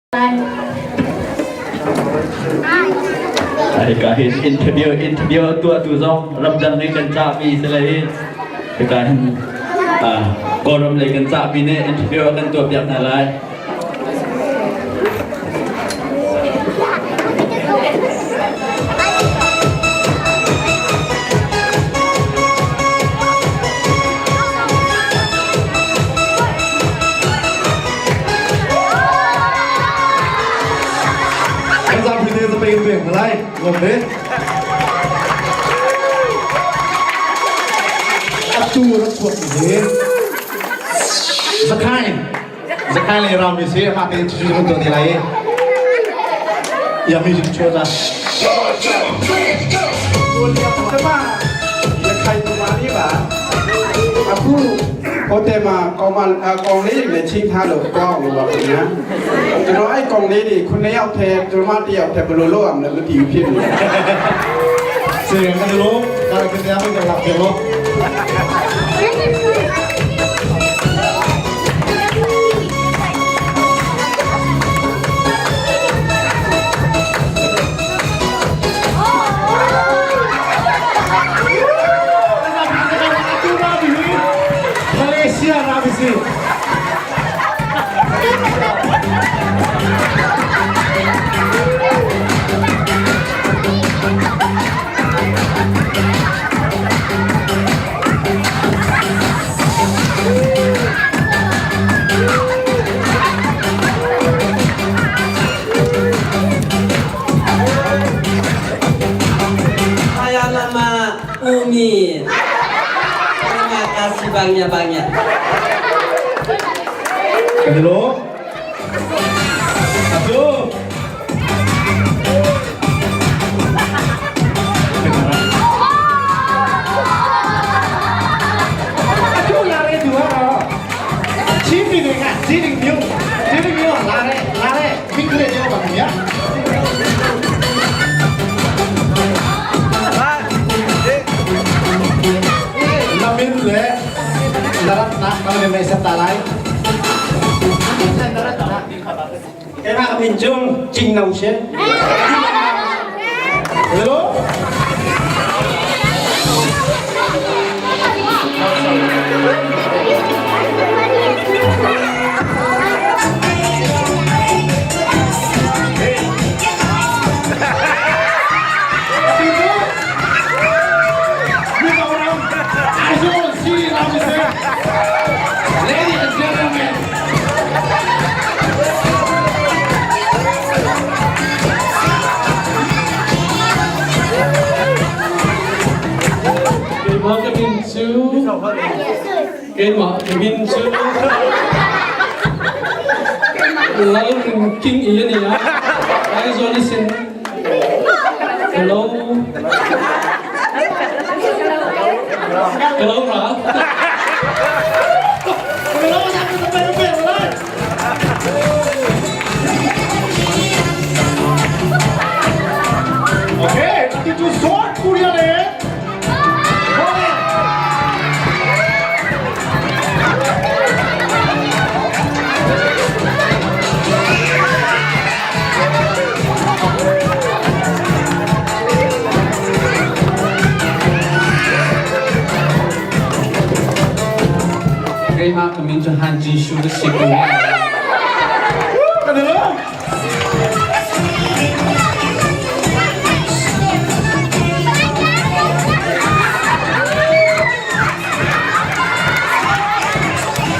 Hika hin interview interview tuahtu zong ramdang in kan cahmi si le hi hika hin Kawlram lei kan cahmi nih interview a kan tuahpiak hna lai. Kan zapi te zapei in pek lai ngom ve. Atu rak chuak mi hi Zakai Zakai le ram mi si ma te chu chu kan te lai. Ya mi chu chu za. ကျမရခိုင်ပြည်မှာလေးပါအခုဟိုတယ်မှာကောင်မကောင်လေးတွေလည်းချင်းထားလို့ကောင်းအောင်လို့ပါခင်ဗျာကျွန်တော်အဲ့ကောင်လေးတွေခုနှစ်ယောက်ထဲကျွန်မတစ်ယောက်ထဲဘယ်လိုလုပ်ရမလဲမသိဘူးဖြစ်နေတယ် စေkan lo kalau kita apa kita lap lo. Malaysia Ramisi. Saya nama Umi. Terima kasih banyak-banyak. Kan lo. Atu. Atu la re tu ha. ချင်းပြည်နယ်ကဂျီလင်မျိုးဂျီလင်မျိုးကလာတဲ့လာတဲ့မိခရေမျိုးပါခင်ဗျာလာမင်းလေလာရနာကလည်းမေစတာလိုက် အဲ့ဒါအမြင်ကျုံကျင်းနောက်ရှင် ဟယ်လို ဒီကောင်ရောအိုင်ဆိုစီလာမစ Ladies and gentlemen. Keimah ka min cu keimah ka min cu Lalrin King i ani a Aizawl isin Hello Hello ra Hello စာကပဲပဲလိုက် Okay, atu South Korea le. Keimah ka min cu Han Jishu ka si ko. Kan lo.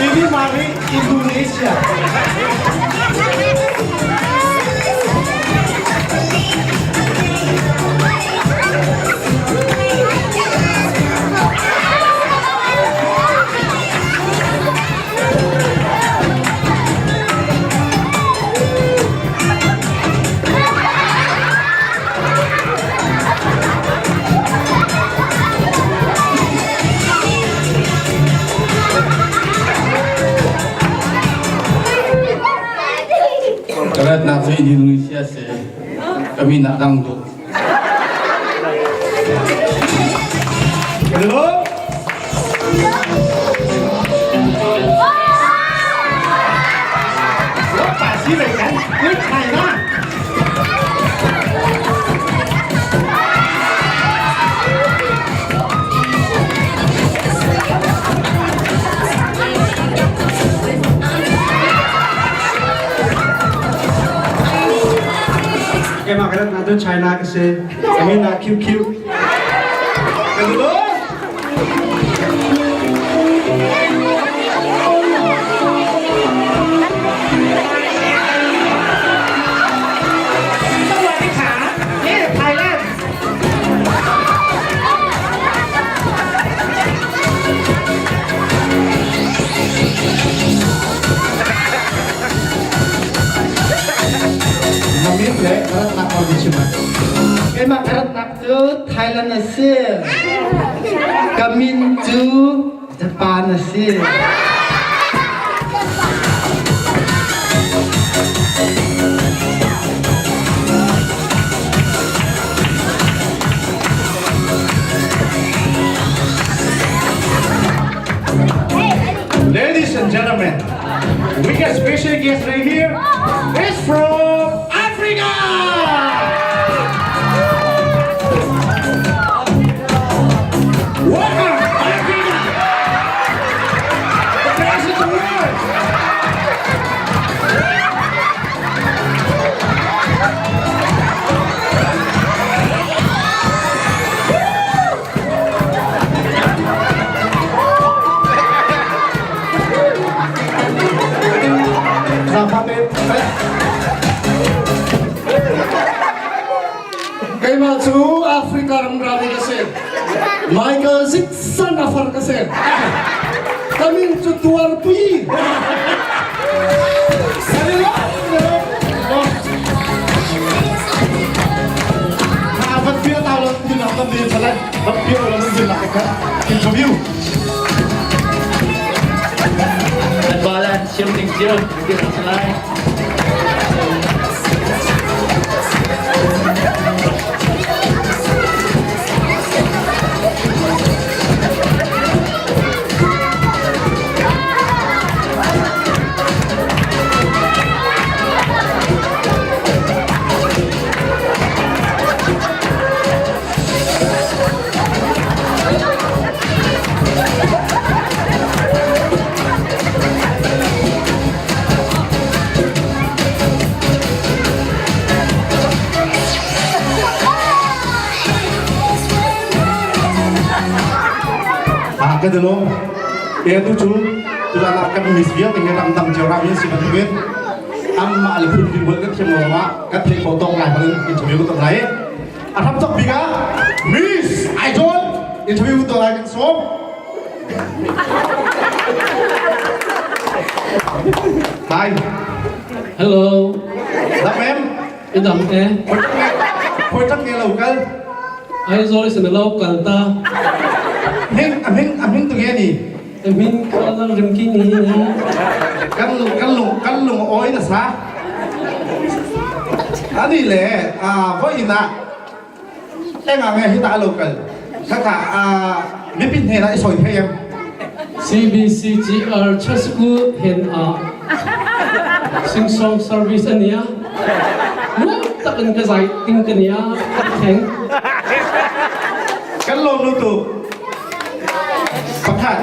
Ini mari Indonesia. Karat nak cu Indonesia si. Kami nak dangdut. Hello. 我把西北干， Kairat na tu China ka si. Amin na QQ. Kedua. สวัสดีค่ะนี่ไทยแลนด์ Na min le rat nak on chima. Keimah ka ratnak cu Thailand a si. Ka min cu Japan a si. Ladies and gentlemen, we got special guest right here. It's from Africa. Welcome, Africa. The best in the world. Zafa Keimah cu Africa ram rami ka si. Michael Jackson a far ka si. Ka min cu Tuarpui. Van pia tau lo din nak tam din salan. Van pia lo din nak ka interview. Kan bala siam ding cio bikin selai. Ah, ka dalo. E tu chu tu la kan miss vial te ram dang cheu ram yin si bantukin amma al phun din bol kan thiam lo ma kan thei ko tong lai bang interview ko tong lai a tham tok bika Miss Idol interview ko tong lai kan som Hi. Hello. Dam em. Idam e. Khoi tang nge lo kal. Aizawl is lo kal ta. Hing aming aming tu nge ni. Min kala rimki ni. Kan lung kan lung kan lung oi na sa. Ani le a voi na enga nge hi ta lo kal. Kha kha a mi pin he na i soi the em. CBCGR Church School hen a sing song service ania. Nuam tak in ka zai ting ka nia thank. Kan lom nu tu. Pakhat.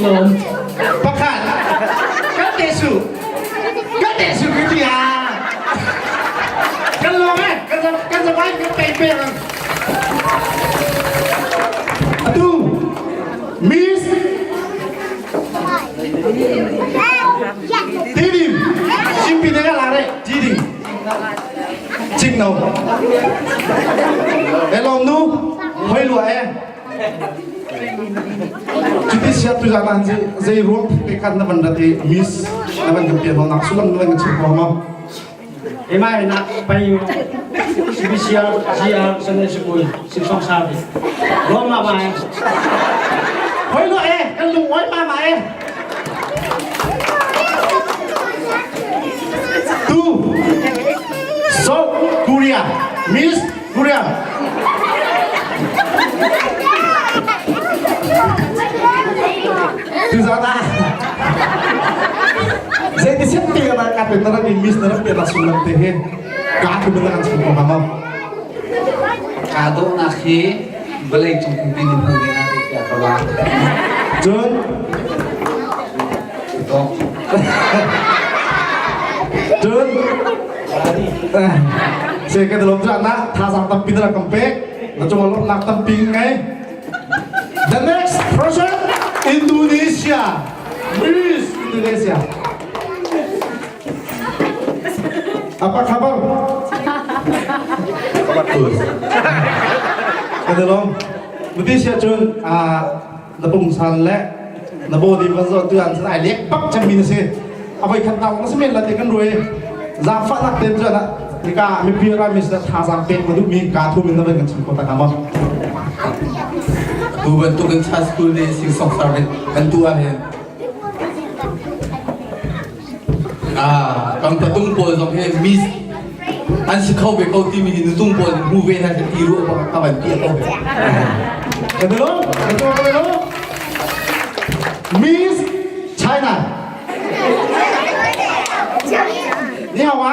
Lom. Pakhat. Kan te su. Kan te su cái gì à? Kan lom eh. Kan kan sa kan pe pe. Atu. Miss Tidim. Simpi dengan lare. Tidim. Chinh nâu. Hello nu. Hoi lua e. Cuti siap tu jangan zai ruang pekan na banda te miss na ban kampian nak sulam na ban chim ko ma. Emai nak pai CBCR GR Sunday School Sing Song Service. Ruang ma ma. Hoi lua e, kan lung oi ma ma e. Tu. South Korea. Miss Korea. Tu zata. Zai ti siap ti kata kata nara ni miss nara pi rasul te he. Ka tu beneran semua mama. Kado na khi balay chung kung pinin mo din natin kaya kawa. John. Ito. John. Se ka lom cha na thazang tampi na kam pek na cung lomnak tampi ngai. The next person Indonesia. Miss Indonesia. Apa kabar? Bagus. Ka lom. Indonesia cun na pungsan le na body van zo tu an san ai lek pak chami na si. Avoi khat nak na semen la te kan rui. Zafa nak ten chu na nika mipi ra mi sa thazang pek na duh mi ka thu min na van kan chim ko ta ka mo. Tu bantuk in cha school nih sing song service kan tu ah hin ah kan patung pawl zong hi miss an si kho ve ko timi hi nutung pawl hmu ve hna ti ru ka van ti ko ve. Kedelo, kedelo, kedelo. Miss China. 你好吗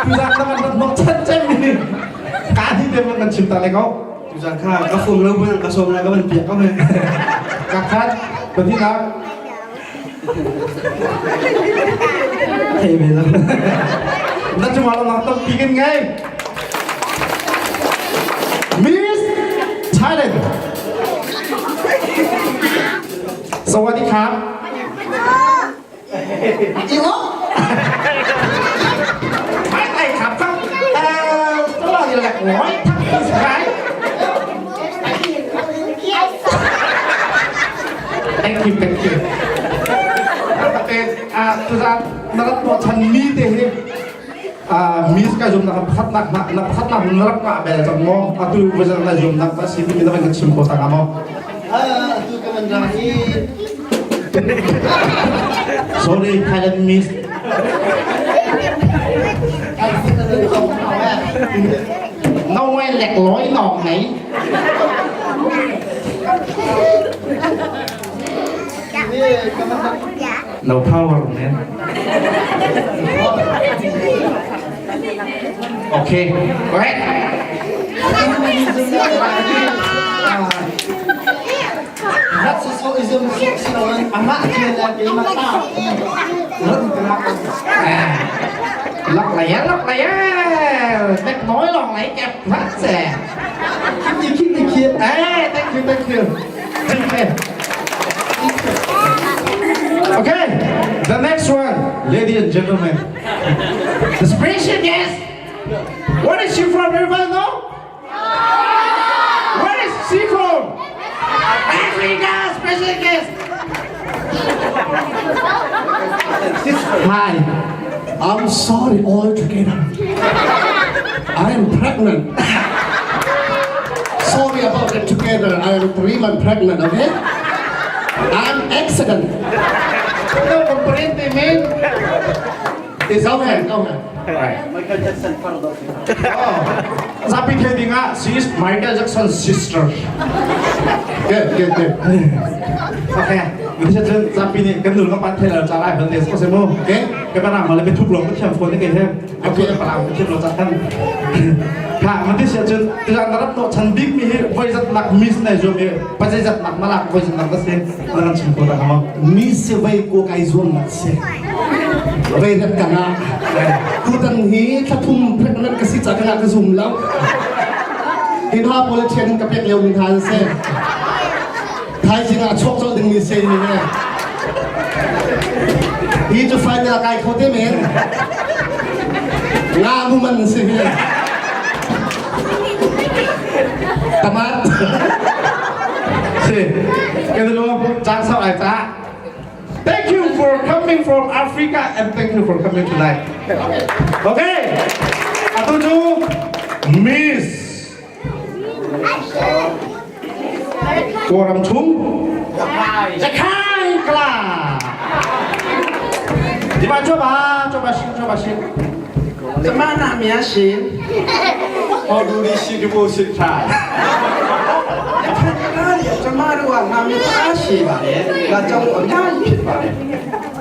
？Tu zan na nok chan chan ni. Ka thi te man kan chim ta le ko. Tu zan kha ka phone lo bu ka som la ka ban piak ko he. Ka khat pa thi nak. Thei ve lo. Na chung lo nak tam pi kan ngai. Miss Thailand สวัสดีครับอีโมไม่ไอ้ครับครับเอ่อตลอดอยู่แหละโอ้ยทั้งปีสุดท้าย Thank you, thank you. อ่าตุซานนรัตตัวชันมีเตเฮอ่ามีสกาจุมnak khat nak nak nak khat nak narak ka bel chang mo atu wajan na jum nak ba si mi na ban chim ko ta ka mo Ah, tu ka man rahi. Sorry Thailand miss น้อยแหลกร้อยหนอกไหน No power man Okay go ahead Rat so so izum so sino ama kia la ke ma ta. Rat ล็อกไหลล็อกไหลเล็กน้อยลองไหลแก็บรักแส คิดคิดคิด เอ้ย thank you thank you thank you Okay the next one ladies and gentlemen the special guest where is she from everybody know where is she from Africa special guest Hi I'm sorry all together. I am pregnant. sorry about it together. I am 3 months pregnant, okay? I'm accident. No comprende man It's okay, okay. Zapi thei ding ah she is Michael Jackson's sister. Good, good, good. Okay. มันจะจะปีนี้กันดูก็ปันเทลจะไล่เพิ่นเดสก็เซโมโอเคกันปะมาเลยไปทุบลงก็เทียมคนนี่กันเทมโอเคปะลาเทียมเราจะท่านค่ะมันที่เสียจนที่อันรับโตฉันบิ๊กมีไว้จัดหนักมิสในจมีปัจจัยจัดหนักมาลักไว้จัดหนักก็เสียแล้วกันชิมคนละครับ Mi se vei ko kai zuam nak se. Vei rat ka nga. Tutan hi thlathum pregnant ka si cha ka nga ka zum lo. Hin ha politician ka pek leo min han se. Thai jing ah chok chol ding mi se ni ne. Hi chu final kai kho te men. Nga mu man se hi. Tamat. สิกันดูจางเศร้าไอ้จ้า Thank you for coming from Africa and thank you for coming tonight. Okay. Atuju Miss Koram Chung Jakai Kla. ဒီမှာကြွပါကြွပါရှင်ကြွပါရှင် ကျမနာမည်ရှင်ဟောဒူရီရှိဒီမိုရှိတာကျမတို့ကနာမည်အားရှိပါတယ်ဒါကြောင့်အများကြီးဖြစ်ပါတယ်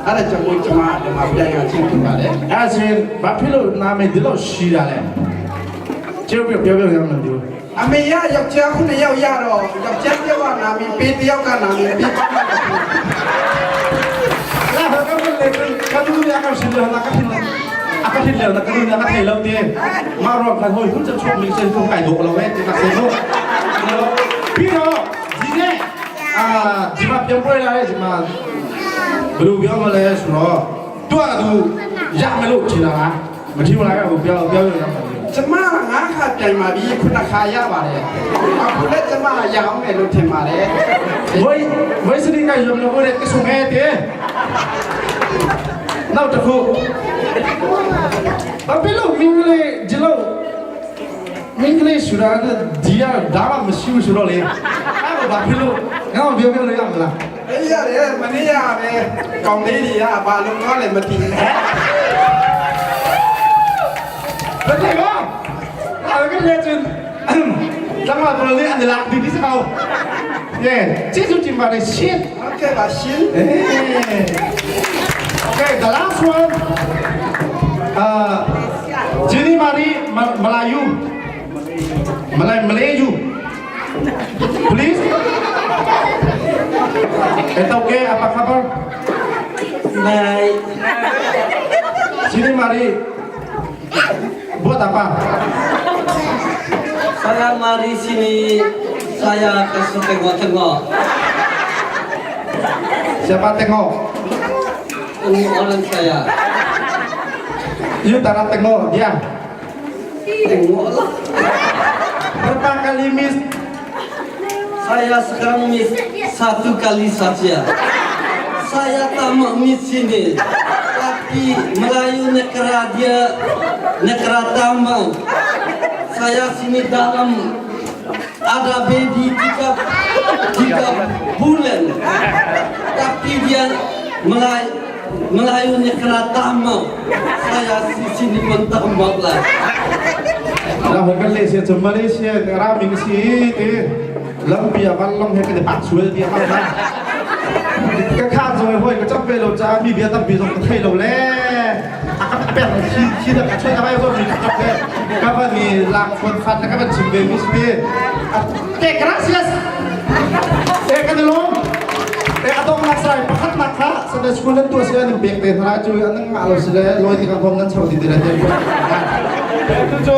အဲ့ဒါကြောင့်ကျမဒီမှာပြန်ရချင်းဖြစ်ပါတယ် အဲ့ဆိုရင်ဘာဖြစ်လို့နာမည်ဒီလောက်ရှိတာလဲကျုပ်ပြောပြောပြောရမှာဒီ အမေရယောက်ျားခုနှစ်ယောက်ရတော့ယောက်ျားတစ်ယောက်ကနာမည်ပေးတစ်ယောက်ကနာမည်ပေးပါ ဟ Ka nu nih a kan hrin lio na ka hrin a ka hrin lio na ka nu nih a ka thei lo te. Mah ruang khan hoi hun chan chuak mi sen kum kai dawh lo eh ti ka se mu. Pero dine ah jima piang poi la eh jima blu biang ma le suro tua du yak me lu china la ma thi ma la ka biang biang la ကျမငါးခါပြိုင်ပါပြီခုနခါရပါတယ်အခုလည်းကျမရအောင်မယ်လို့ထင်ပါတယ် ဝိဝိစရိကယုံလို့တဲ့ကဆုံခဲ့တဲ့နောက်တစ်ခုဘာဖြစ်လို့မင်းလေးဒီလိုမင်းလေးရှူတာဒီရဒါမှမရှိဘူးဆိုတော့လေအဲ့တော့ဘာဖြစ်လို့ငါ့ကိုပြောပြောလို့ရမလား အေးရတယ်မနေ့ရပဲကောင်လေးတွေကဘာလို့တော့လဲမသိဘူး ဘယ်လိုလဲအဲ့ကလည်းချင်းတမတော်လေးအန်လာဒီဒီစကော耶这就进把的线 ဟုတ်ကဲ့ပါရှင် Okay, the last one. Uh, Jini Mari Melayu. Malay Melayu. Please. It's okay, apa kabar? Baik. Sini mari. Buat apa? Saya mari sini saya kasih tengok-tengok. Siapa tengok? Ini orang saya. You tak nak tengok dia. Tengoklah. Berapa kali miss? Saya sekarang miss satu kali saja. Saya tak mau miss sini. Tapi Melayu negara dia negara tambang. Saya sini dalam ada baby tiga, tiga bulan. Tapi dia Melayu Melayu negara tambang. Saya di sini pun tak mau lah. Lah kan Malaysia cuma Malaysia rami ke si ti. Lam pia van long he ke pak suel dia ma ma. Ka kha zo hoi ka chap pe lo cha mi bia tam bi zong ka thai lo le. A ka pe chi chi da ka choi ka bai zo mi ka chap pe. Ka ba ni lak phon phat ka ba chim be mi si. Ke gracias. Eh ka lo. Eh atong nak sai pakhat nak kha sa da school nan tu sia ni bek te thara chu an nga lo sile loi ti ka khom nan chau ti ti ra te. Tu chu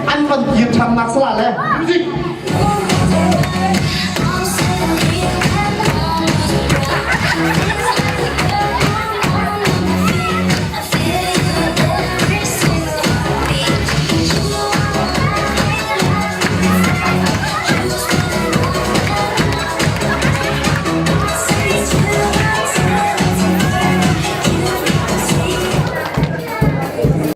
an van kir tham nak sala le. Music.